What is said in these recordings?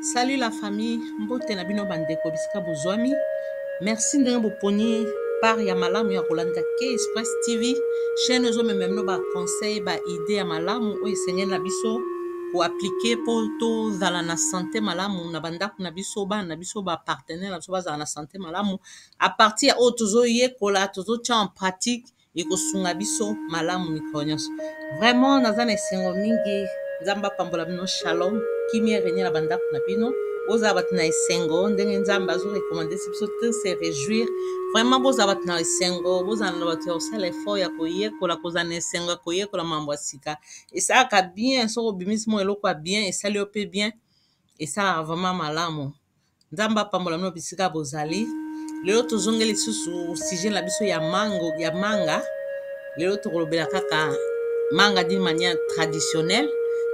Salut la famille, mbote na bino bandeko bisika bozwami. Merci ndenge boponi part ya malamu ya kolanda K Express TV, chaîne ezomema bino ba conseil, ba idée ya malamu oyo esengeli na biso ko appliquer mpo tozala na sante malamu na bandako na biso, bana na biso, ba partenaire na biso bazala na sante malamu. À partir ya oyo tozoyekola, tozotia en pratique ekosunga biso malamu mikolo nyonso. Vraiment naza na esengo mingi. Nzambe apambola bino. Shalom, kimia renie na bandako na bino. Bozala bato na esengo ndenge Nzambe azo recommander biso to se réjouir. Vraiment bozala bato na esengo, bozala na bato ya kosala effort ya koyekola, kozala na esengo ya koyekola mambo ya sika. Esalaka bien soki obimisi mwa eloko ya bien, esali yo mpe bien, esalaka vraiment malamu. Nzambe apambola bino bisika bozali. Lelo tozongeli lisusu sujet na biso ya mango, ya manga. Lelo tokolobela kaka manga d'une manière traditionnelle,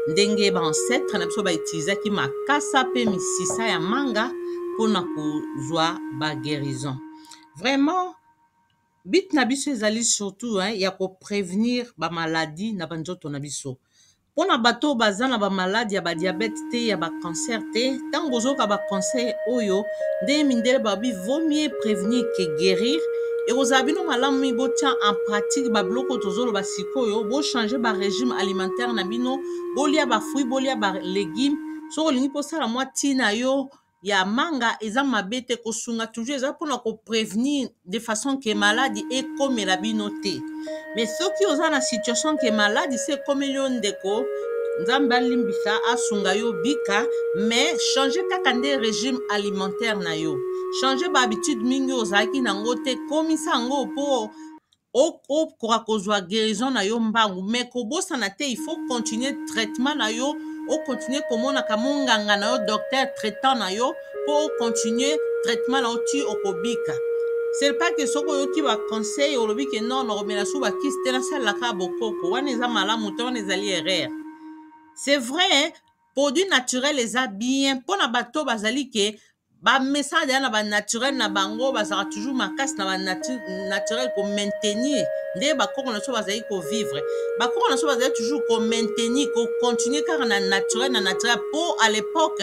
ndenge ba ancêtre na biso ba utilisaki makasa pe misisa ya manga mpona kozwa ba guérison. Vraiment but na biso ezali surtout hein, ya ko prévenir ba maladie na ba nzoto na biso. Mpona bato oyo baza na bamaladi ya badiabete te, ya bacancer te, ntango bozoyoka baconseil oyo ndenge mindele balobi vaut mieux prévenir que guérir, ekozala bino malamu mingi botia en pratique babiloko oyo tozoloba sikoyo. Bochange barégime alimentaire na bino, bolia bafruit, bolia balégume. Soki olingi mposala mwa ntina yo ya manga, eza mabe te, kosunga toujours eza mpona koprevenir de façon ke maladi ekomela bino te. Mais soki oza na situation ke maladi se ekomeli yo, ndeko, Nzambe alimbisa, asunga yo bika, mais change kaka nde régime alimentaire na yo, change bahabitude mingi oyo ozalaki nango te, komisa yango mpo okoka kozwa guérison na yo mbangu. Mais kobosana te, il faut continuer traitement na yo, okontinue komonaka monganga na yo, docteur traitant na yo, mpo okontinue traitement na yo ti okobika. C'est pas que soki oyoki baconseil olobi ke non, nakomela su bakisi te, nasalelaka bokoko wana, eza malamu te, wana ezali erreur. C'est vrai, produit naturel eza bien mpona bato bazali ke bamesana deya na banaturel na bango, bazalaka toujours makasi na banaturel, komaintenir nde bakoko na biso bazali kovivre. Bakoko na biso bazali toujours komaintenir, kocontinue kaka na naturel, na naturel, mpo à l'époque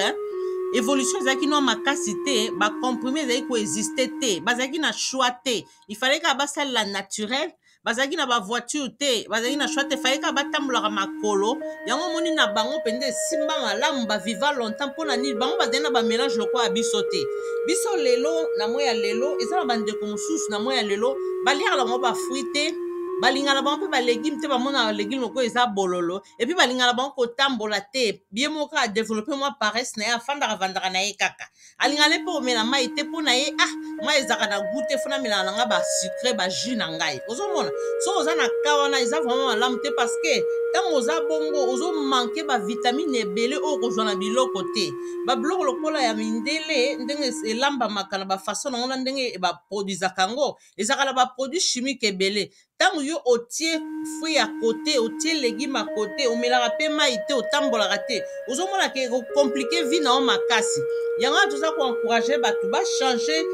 évolution ezalaki nwa makasi te, bacomprime ezalaki koexiste te, bazalaki na choix te, il fallait kaka basalela naturel. Bazalaki na bavoiture te, bazalaki na choix te, fallait kaka batambolaka makolo. Yango omoni na bango mpenza esimba malamu, baviva longtemps. Mpona nini? Bango bazali na bamélange lokola biso te. Biso lelo, na moi ya lelo, eza na bandeko mosusu na moi ya lelo baliaka na bango bafruit te, balingaka na bango mpe balégume te, bamonaka balégume lokola eza bololo, et puis balingaka na bango kotambola te. Ye moko adeveloppe mwa paresse na ye, afandaka vandaka na ye kaka, alingaka ne mpe komela mai te. Mpo na ye, ah, mai ezalaka na goût te, fona amelaka na nga basucre, bajus na ngai. Ozomona, soki oza na ka wana, eza vraiment malamu te, parce que ntango oza bongo, ozomanke bavitamine ebele oyo kozwa na biloko te. Babiloko lokola ya mindele, ndenge elambamaka na bafaçon nango, na ndenge baproduisaka yango, ezalaka na baproduit chimique ebele. Ntango yo otie fruit ya côté, otie légume ya côté, omelaka mpe mai te, otambolaka te, ozomona ke ekocompliquer vie na yo makasi. Yango wana toza koencourage bato bachange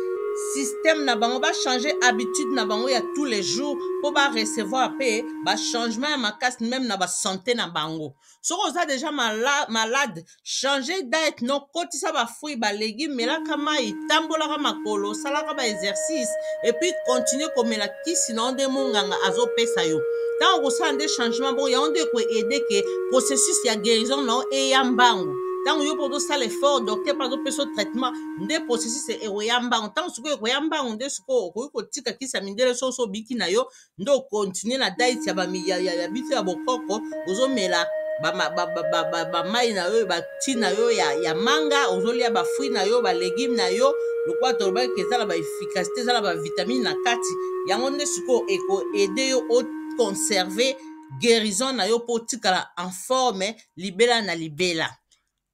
système na bango, bachange habitude na bango ya tous les jours, mpo barecevoir mpe bachangement ya makasi même na basanté na bango. Soki oza déjà malade, change diet no, kotisa bafruit, balégume, melaka mai, tambolaka makolo, osalaka baexercice, et puis continue komela kisi na yo nde monganga azopesa yo. Ntango kosala nde changement bongo, yango nde ekoaider ke processus ya guérison na yo eya mbangu. Ntango yo mpo ozosala effort, docteur mpo azopesa yo traitement, nde processus ekoya mbangu. Ntango sikoyo ekoya mbangu, nde sikoyo okoki kotika kisi ya mindele. Soki obiki na yo, nde okontinue na diet ya biso ya bokoko, ozomela bamai na yo, bati na yo ya manga, ozolia bafruit na yo, balégume na yo, lokola tolobaki eza na baefficacité, eza na bavitamine na kati. Yango nde sikoyo ekoaider yo oconserve guérison na yo, mpo otikala en forme libela na libela.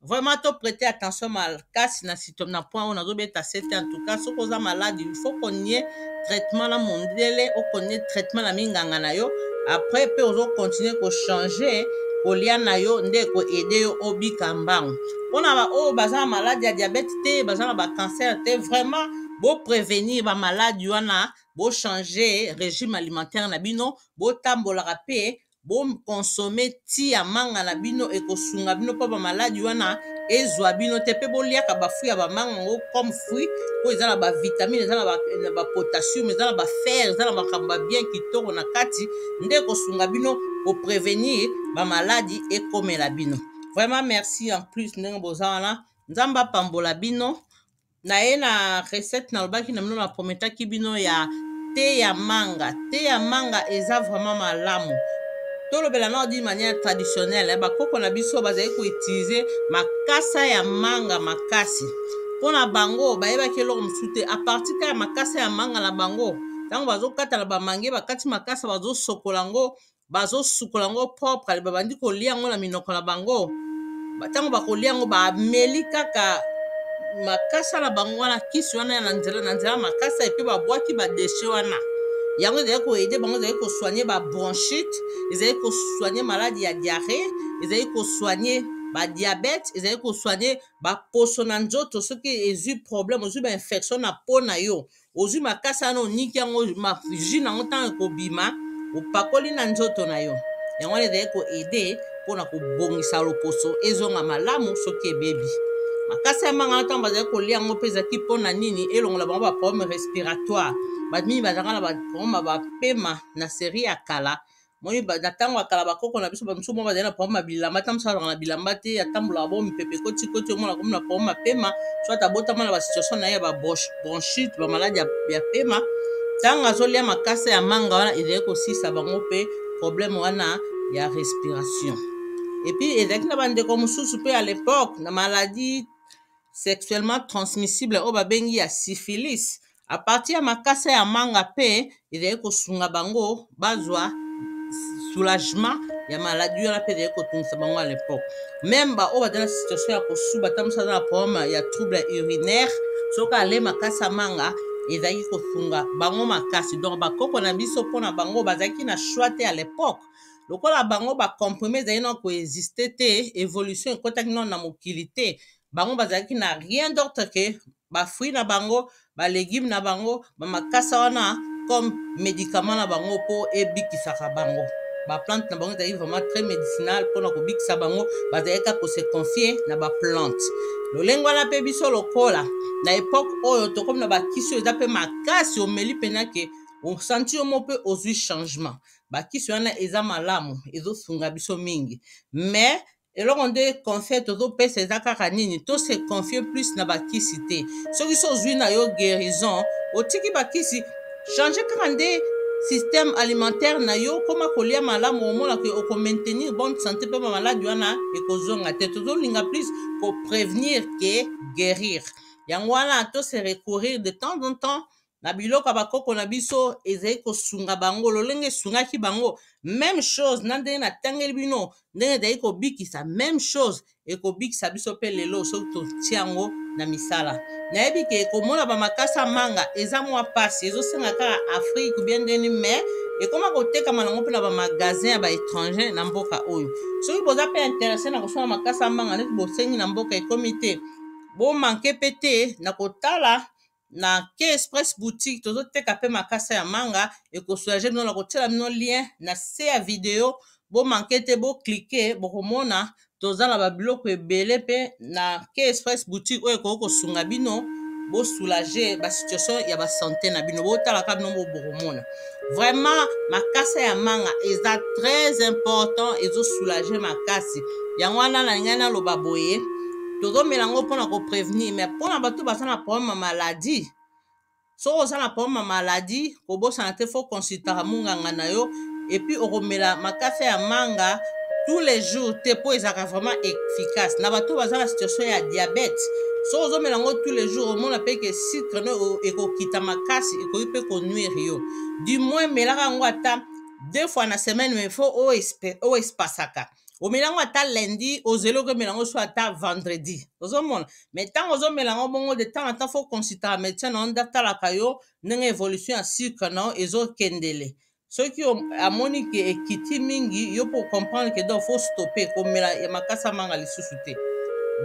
Vraiment to prêter attention makasi na point oyo nazobeta sete. En tout cas, soki oza malade, il faut konie traitement na mondele, okonie traitement na minganga na yo, après mpe ozokontinue kochange kolia na yo, nde ekoaider yo obika mbangu. Mpona baoyo baza na maladi ya diabète te, baza na bacancer te, vraiment boprévenir bamaladi wana, bochange régime alimentaire na bino, botambolaka mpe. Boconsommer ti ya manga na bino, ekosunga bino mpo bamaladi wana ezwa bino te. Mpe boliaka bafruit ya bamanga yango comme fruit, mpo eza na bavitamine, eza na bapotassium, eza na bafer, eza na makambo ya bien kitoko na kati, nde ekosunga bino koprévenir bamaladi ekomela bino. Vraiment merci en plus ndenge boza wana. Nzambe apambola bino. Na ye na recette nalobaki na bino, na prometaki bino ya thé ya manga. Thé ya manga eza vraiment malamu. Tolobela nao d'une manière traditionnelle, bakoko na biso bazali koutiliser makasa ya manga makasi. Mpona bango bayebaki eloko mosusu te à partir kaka ya makasa ya manga na bango. Ntango bazokata na bamange, bakati makasa, bazosokola yango, bazosukola yango propre, babandi kolia yango na minoko na bango. Ntango bakolia yango, bameli kaka makasa na bango wana, kisi wana na nzela na nzela makasa, et puis babwaki badéchets wana. Yango ezali koaider bango, ezali kosoigner babronchite, ezali kosoigner maladie ya diarrhée, ezali kosoigner badiabète, ezali kosoigner baposo na nzoto. Soki ezwi problème, ozwi bainfection na peau na yo, ozwi makasa wana, oniki yango, jus nango ntango ekobima, opakoli na nzoto na yo, yango wana ezali koaider mpona kobongisa loposo ezonga malamu soki ebebi. Makasa ya manga wana, ntango bazali kolia yango mpe, ezalaki mpona nini? Elongola bango baproblème respiratoire. Bamingi bazalaka na baproblème bapema na série ya kala. Moi, na ntango ya kala, bakoko na biso bamosusu moko bazali na problème ya bilamba. Ntango mosusu azalaka na bilamba te, atambolaka bo mipepe ekotikoti, omona komi na problème ya pema, soit abotama na basituation na ye ya babronchite, bamaladi ya pema. Ntango azolia makasa ya manga wana, ezali kosisa bango mpe problème wana ya respiration. Et puis ezalaki na bandeko mosusu mpe à l'époque na maladie sexuellement transmissible oyo babengi ya syphilis. À partir ya makasa ya manga mpe ezali kosunga bango bazwa soulagement ya maladie wana mpe ezali kotungisa bango à l'époque. Même baoyo baza na situation ya kosuba, ata mosu aza na problème ya trouble urinaire, soki ale makasa manga, ezalaki kosunga bango makasi. Donc bakoko na biso, mpona bango bazalaki na choix te à l'époque. Lokola bango bacomprimés ezali na koexister te, évolution ekɔtaki nano na mokili te, bango bazalaki na rien d'autre que bafruit na bango, balégume na bango, bamakasa wana comme médicament na bango mpo ebikisaka bango. Baplante na bango ezalaki vraiment très médicinal mpona kobikisa bango. Bazalaki kaka kose confier na baplante lolenge wana. Mpe biso lokola na époque oyo tokomi na bakisi oyo eza mpe makasi, omeli mpena ke osanti yo mo mpe ozwi changement. Bakisi wana eza malamu, ezosunga biso mingi. Mais eloko nde conseil tozopesa eza kaka nini? Tose confier plus na bakisi te. Soki so ozwi na yo guérison, otiki bakisi, change kaka nde système alimentaire na yo, koma kolia malamu, omonaka okomaintenir bonne santé mpe bamaladi wana ekozonga te. Tozolinga plus koprévenir ke guérir. Yango wana tose recourir de temps en temps na biloko ya bakoko na biso, ezali kosunga bango lolenge esungaki bango. Même chose na ndenge natangeli bino, ndenge ezali kobikisa, même chose ekobikisa biso mpe lelo soki totia yango na misala. Nayebi ke komona bamakasa manga eza mwa mpasi, ezosenga kaka Afrique bien ndeni, mais ekoma kotekama nango mpe na bamagasin ya baétranger na mboka oyo. Soki boza mpe intéressé na kosomba makasa manga, neti bosengi na mboka ekomi te, bomanquer mpe te na kotala na K Express Boutique. Tozoteka mpe makasa ya manga, ekosoulager bino. Na kotiela bino lien na se ya video, bomanquer te, bocliquer, bokomona toza na babiloko ebele mpe na K Express Boutique oyo ekoki kosunga bino bosoulager basituation ya basanté na bino. Botalaka bino bo bokomona vraiment makasa ya manga eza très important, ezosoulager makasi. Yango wana na ngai naloba boye: tozomela yango mpona koprévenir, mais mpona bato baza na problème ya maladie, soki oza na problème ya maladie, kobosana te, faut consultaka monganga na yo. Et puis okomela makasa ya manga tous les jours te, mpo ezalaka vraiment efficace na bato baza na situation ya diabète. Soki ozomela yango tous les jours, omona mpe ke sucre no ekokita makasi, ekoki mpe konuire yo. Du moins melaka yango ata deux fois na semaine, mais faut oespasaka. Omela yango ata lundi, ozeli, okomela yango so ata vendredi, ozomona. Mais ntango ozomela yango bongo, de temps en temps faut consultaka médecin na yo, nde atalaka yo ndenge évolution ya sucre na yo ezokendele. Soki amoni ke ekiti mingi, yo mpo comprendre ke donc faut stopper komela ya makasa manga lisusu te.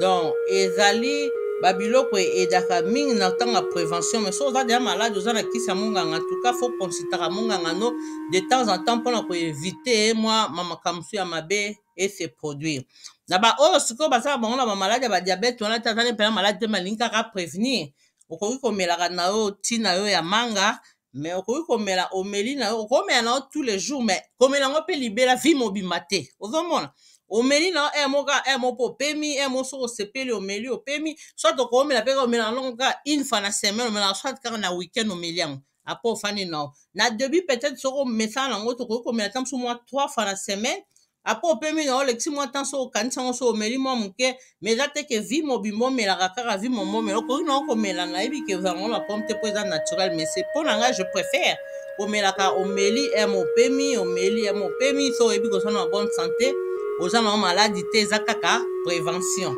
Donc ezali Babiloko e-aidaka mingi na ntango ya prévention, mais soki oza deja malade, oza na kisi ya monganga, en tout cas faut consultaka monganga no de temps en temps mpona koéviter mwa makambo mosusu ya mabe ese produire. Na baoyo sikoyo baza na bango na bamaladi ya badiabète wana te, aza mpena maladi te, malingi kaka prévenir, okoki komelaka na yo ntina yo ya manga. Mais okoki komela, omeli na yo, okomela na yo tous les jours, mais komela yango mpe libela, vie mobimba te. Ozomona, omeli na yo aire moko kaka, aire moko mpo opemi, aire moko soki osepeli, omeli, opemi. Soit okomela mpe omela yango kaka une fois na semaine, omelaka soit kaka na weekend, omeli yango, après ofandi na yo. Na début peut-être soki omesana nango, tokoki komela ta mosusu mwa trois fois na semaine, après opemi na yo, olekisi mwa temps, soki okanisi yango, so omeli mwa moke. Mais eza te ke vie mobimba omelaka kaka, vie mobimba omela. Okoki na yo komela, nayebi ke ozala ngo na pomme te mpo eza naturel, mais c'est mpo na ngai, je préfère komelaka, omeli eme, opemi, omeli eme, opemi. So oyebi koza na bonne santé, oza na maladi te, eza kaka prévention.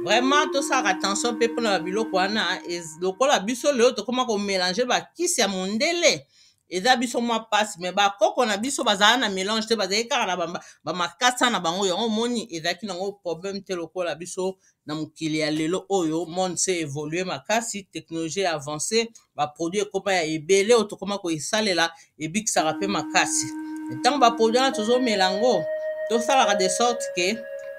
Vraiment tosalaka attention mpe mpona babiloko wana. Lokola biso lelo tokóma komélanger bakisi ya mondele, eza biso mwa mpasi. Mais bakoko na biso bazala na mélange te, bazalaki kaka na bamakasa na bango. Yango omoni ezalaki nango problème te lokola biso na mokili ya lelo oyo. Monde s'est évolué makasi, technologie avancé, baproduit ekóma ya ebele oyo tokóma koesalela, ebikisaka mpe makasi. Ntango baproduit wana tozomela yango, tosalaka de sorte ke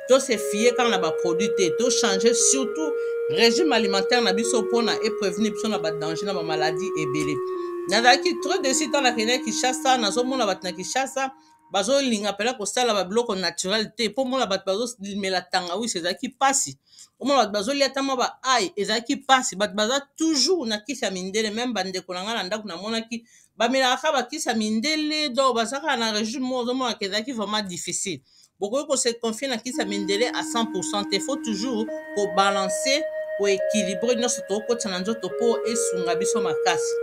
tose fier kaka na baproduit te, tochange surtout régime alimentaire na biso mpona eprévenir biso na badanger, na bamaladi ebele. Nazalaki trop déçu ntango nakendaki Kinshasa, nazomona bato na Kinshasa bazolinga mpena kosala babiloko naturel te. Mpo mona bato bazomela tangawisi, ezalaki mpasi. Omona bato bazolia ata mwa baail, ezalaki mpasi. Bato baza toujours na kisi ya mindele. Même bandeko na ngai na ndako, namonaki bamelaka kaka bakisi ya mindele, donc baza kaka na régime moko. Ozomonaka ezalaki vraiment difficile. Bokoki kose confier na kisi ya mindele à 100 te. Faut toujours kobalancer, koéquilibrer nyonso tokokotisa na nzoto mpo esunga biso makasi.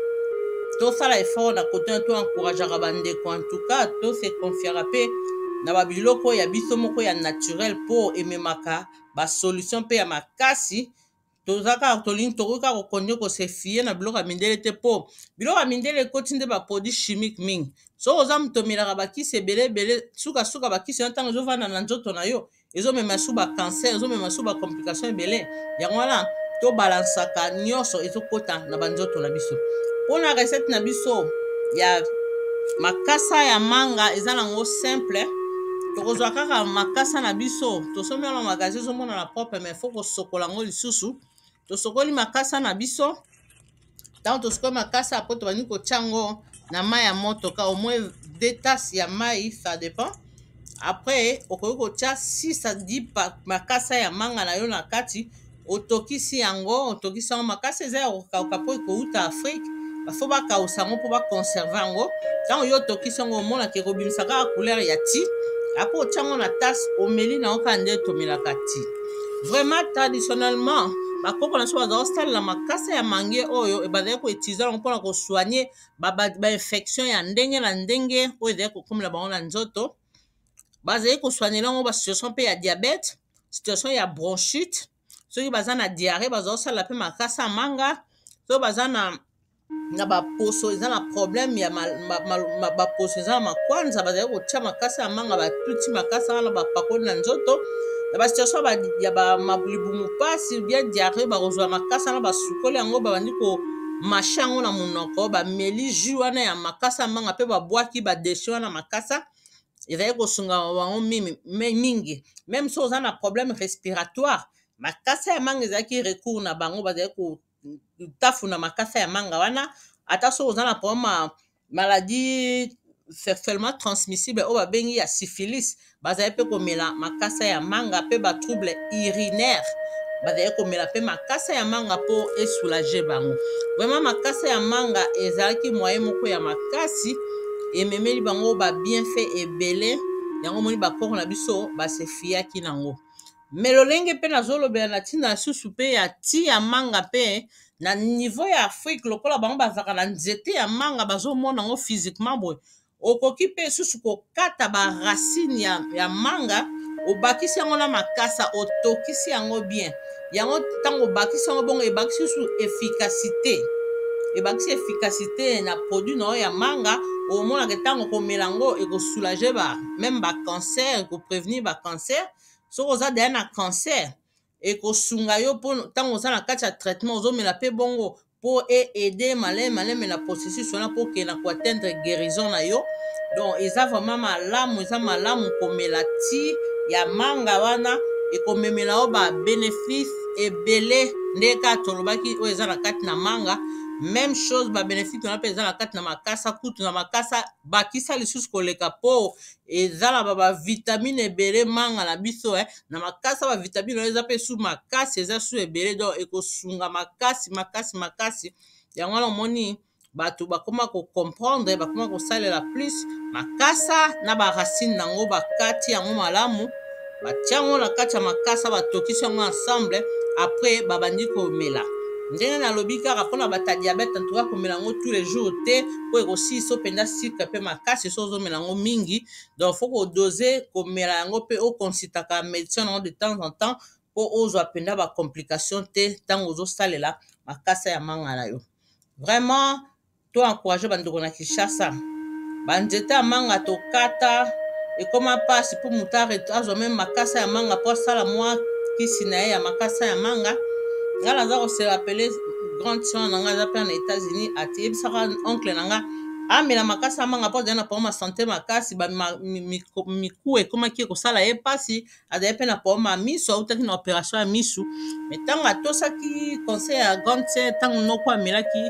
Tosala effort na kote to encourageaka bandeko. En tout cas tose confiaka mpe na babiloko ya biso moko ya naturel mpo ememaka basolution mpe ya makasi. Toza kaka, tolingi, tokoki kaka kokontinue kose fier na biloko ya mindele te, mpo biloko ya mindele ekoti nde baproduit chimique mingi. Soki oza moto omelaka bakisi ebele ebele, sukasuka bakisi wana, ntango ezovanda na nzoto na yo, ezomema su bacancer, ezomema su bacomplication ebele. Yango wana tobalansaka nyonso ezokɔta na banzoto na biso. Mpona recette na biso ya makasa ya manga, eza nango simple. Tokozwa kaka makasa na biso, tosombi wana magasin, ezomona na propre, mais faut kosokola yango lisusu. Tosokoli makasa na biso. Ntango tosokoli makasa, apo tobandi kotia yango na mai ya moto, ka au moins 2 tasses ya mai, ça dépend. Après okoki kotia 6 à 10 makasa ya manga na yo na kati. Otokisi yango, otokisi yango makasi, eza ya kokauka mpo ekouta Afrique, bafo bakausa yango mpo baconserver yango. Ntango yo otokisi yango, omonaka ekobimisa kaka couleur ya ti. Après otia yango na tasse, omeli na yango kaka nde tomelaka ti. Vraiment, traditionnellement bakoko na biso bazala kosalela makasa ya mangue oyo, bazali koutiliser yango mpona kosoigner bainfection ya ndenge na ndenge oyo ezali kokomela bango na nzoto. Bazali kosoignela yango basituation mpe ya diabète, situation ya bronchite. Soki baza na diarrhée, bazala kosalela mpe makasa ya manga. Soki baza na baposo eza na problème ya baposo, eza na makwanza, bazali kotia makasa ya manga, batuti makasa wana, bapakoli na nzoto. Na basituation ya libumu mpasi, bien diarrhée, bakozwa makasa wana, basukoli yango, babandi komashe yango na monoko, bameli jus wana ya makasa ya manga mpe babwaki badéchets wana. Makasa ezali kosunga bango mingi. Même so oza na problème respiratoire, makasa ya manga ezalaki recours na bango, bazali kotafuna makasa ya manga wana. Ata soki oza na problème ya maladie sexuellement transmissible oyo babengi ya syphilis, bazali mpe komela makasa ya manga. Mpe batrouble urinaire, bazali komela mpe makasa ya manga mpo esoulager bango. Vraiment, makasa ya manga ezalaki moyen moko ya makasi, ememeli bango babienfait ebele. Yango omoni bakoko na biso basefiaki nango. Mais lolenge mpe nazolobela na ntina lisusu mpe ya ti ya manga mpe na niveau ya Afrique, lokola bango bazalaka na nzete ya manga, bazomona yango physiquement boye, okoki mpe lisusu kokata baracine ya manga, obakisi yango na makasa, otokisi yango bien. Yango ntango obakisi yango bongo, ebakisi lisusu efficacité, ebakisi efficacité na produit na oyo ya manga. Omonaka ntango komela yango, ekosoulager ba même bacancer, ekoprévenir bacancer. Soki oza deya na cancer, Ekosunga yo mpo ntango oza na kati ya traitement, ozomela mpe bongo mpo e aider maleme maleme na processus wana mpo okende na koatteindre guérison na yo. Donc eza vraiment malamu, eza malamu komela ti ya manga wana, ekomemela yo babénéfice ebele. Nde kaka tolobaki oyo eza na kati na manga, même chose, babénéfice wana mpe eza na kati na makasa. Kutu na makasa bakisa lisusu koleka, mpo eza na bavitamine ebele. Manga na biso, na makasa bavitamine wana eza mpe su makasi, eza su ebele. Donc ekosunga makasi, makasi, makasi. Yango wana omoni bato bakóma kocomprendre, bakóma kosalela plus makasa na baracine nango. Bakati yango malamu, batia yango na kati ya makasa, batokisi yango ensemble, après babandi komela. Ndenge nalobi kaka, mpona bato ya diabète, en tout cas komela yango tous les jours te, mpo ekosilisa mpenza sucre mpe makasi so ozomela yango mingi. Donc faut kodose komela yango mpe oconsultaka médecin nango de temps en temps, mpo ozwa mpenza bacomplication te ntango ozosalela makasa ya manga na yo. Vraiment to encourage bandeko na Kinshasa. Banzete ya manga tokata, ekóma mpasi mpo moto azwa même makasa ya manga mpo asala mwa kisi na ye ya makasa ya manga. Ngai naza kose rappeler, grande sœur na ngai aza mpe na États-Unis, atiyebisaka oncle na nga amela makasa ya manga mpo azali na problème ya santé makasi. Mikuwa ekomaki ekosala ye mpasi, azali mpe na problème ya miso, autaki na opération ya misu. Mais ntango atosaki conseil ya grande sœur, ntango noko amelaki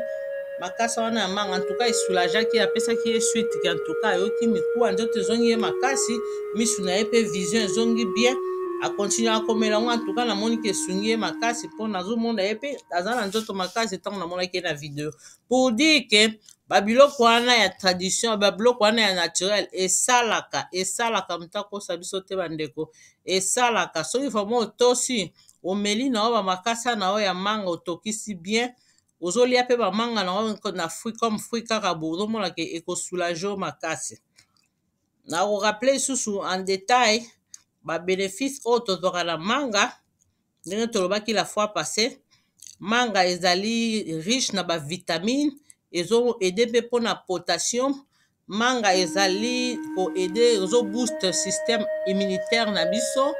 makasa wana ya manga, en tout cas esoulageaki, apesaki ye suite ke en tout cas ayoki mikuwa, nzoto ezongi ye makasi, misu na ye mpe vision ezongi bien. Akontinue akomela yango, en tout cas namoni ke esungi ye makasi, mpo nazomona ye mpe aza na nzoto makasi ntango namonaki ye na video. Pour dire ke babiloko wana ya tradition, babiloko wana ya naturel esalaka, esalaka. Moto akosa biso te, bandeko, esalaka. Soki vraiment otosi, omeli na yo bamakasa na yo ya manga, otokisi bien, ozolia mpe bamanga na yo na fruit comme fruit kaka bo, ozomona ke ekosoulage yo makasi. Nakorappeler lisusu en détail babénéfice oyo tozwaka na manga. Ndenge tolobaki la fois passée, manga ezali riche na bavitamine, ezoaider mpe mpona potassium. Manga ezali koaider, ezobooste système immunitaire na biso,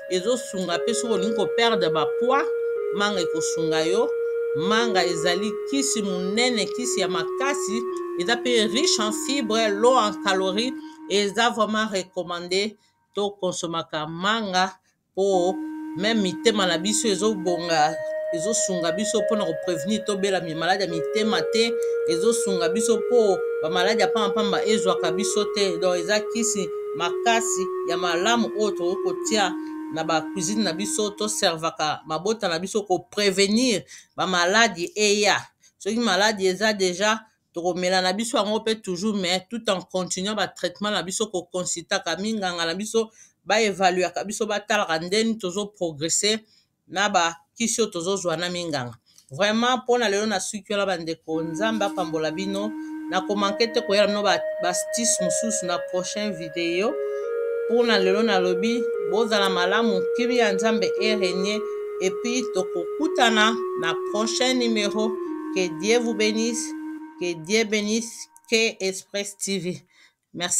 ezosunga mpe soki olingi koperdre bapoids, manga ekosunga yo. Manga ezali kisi monene, kisi ya makasi. Eza mpe riche en fibre, low en calorie. Eza vraiment recommandé tokonsomaka manga, mpo même mitema na biso ezobonga, ezosunga biso mpona koprévenir tobela maladi ya mitema te, ezosunga biso mpo bamaladi ya pambapamba ezwaka biso te. Donc eza kisi makasi ya malamu oyo tokoki kotia na bacuisine na biso, toservaka mabota na biso koprévenir bamaladi eya. Soki maladi eza déjà, tokomela na biso yango mpe toujours, mais tout en continuant batraitement na biso, koconsultaka minganga na biso, baévaluaka biso, batalaka ndeni tozoprogresse na bakisi oyo tozozwa na minganga. Vraiment, mpona lelo na suki wana, bandeko, Nzambe apambola bino. Nakomanke te koyela bino baastuce mosusu na prochaine video. Mpona lelo nalobi bozala malamu, kimia ya Nzambe erègne, et puis tokokutana na prochain numéro. Que Dieu vous bénisse, que Dieu bénisse K Express TV. Merci.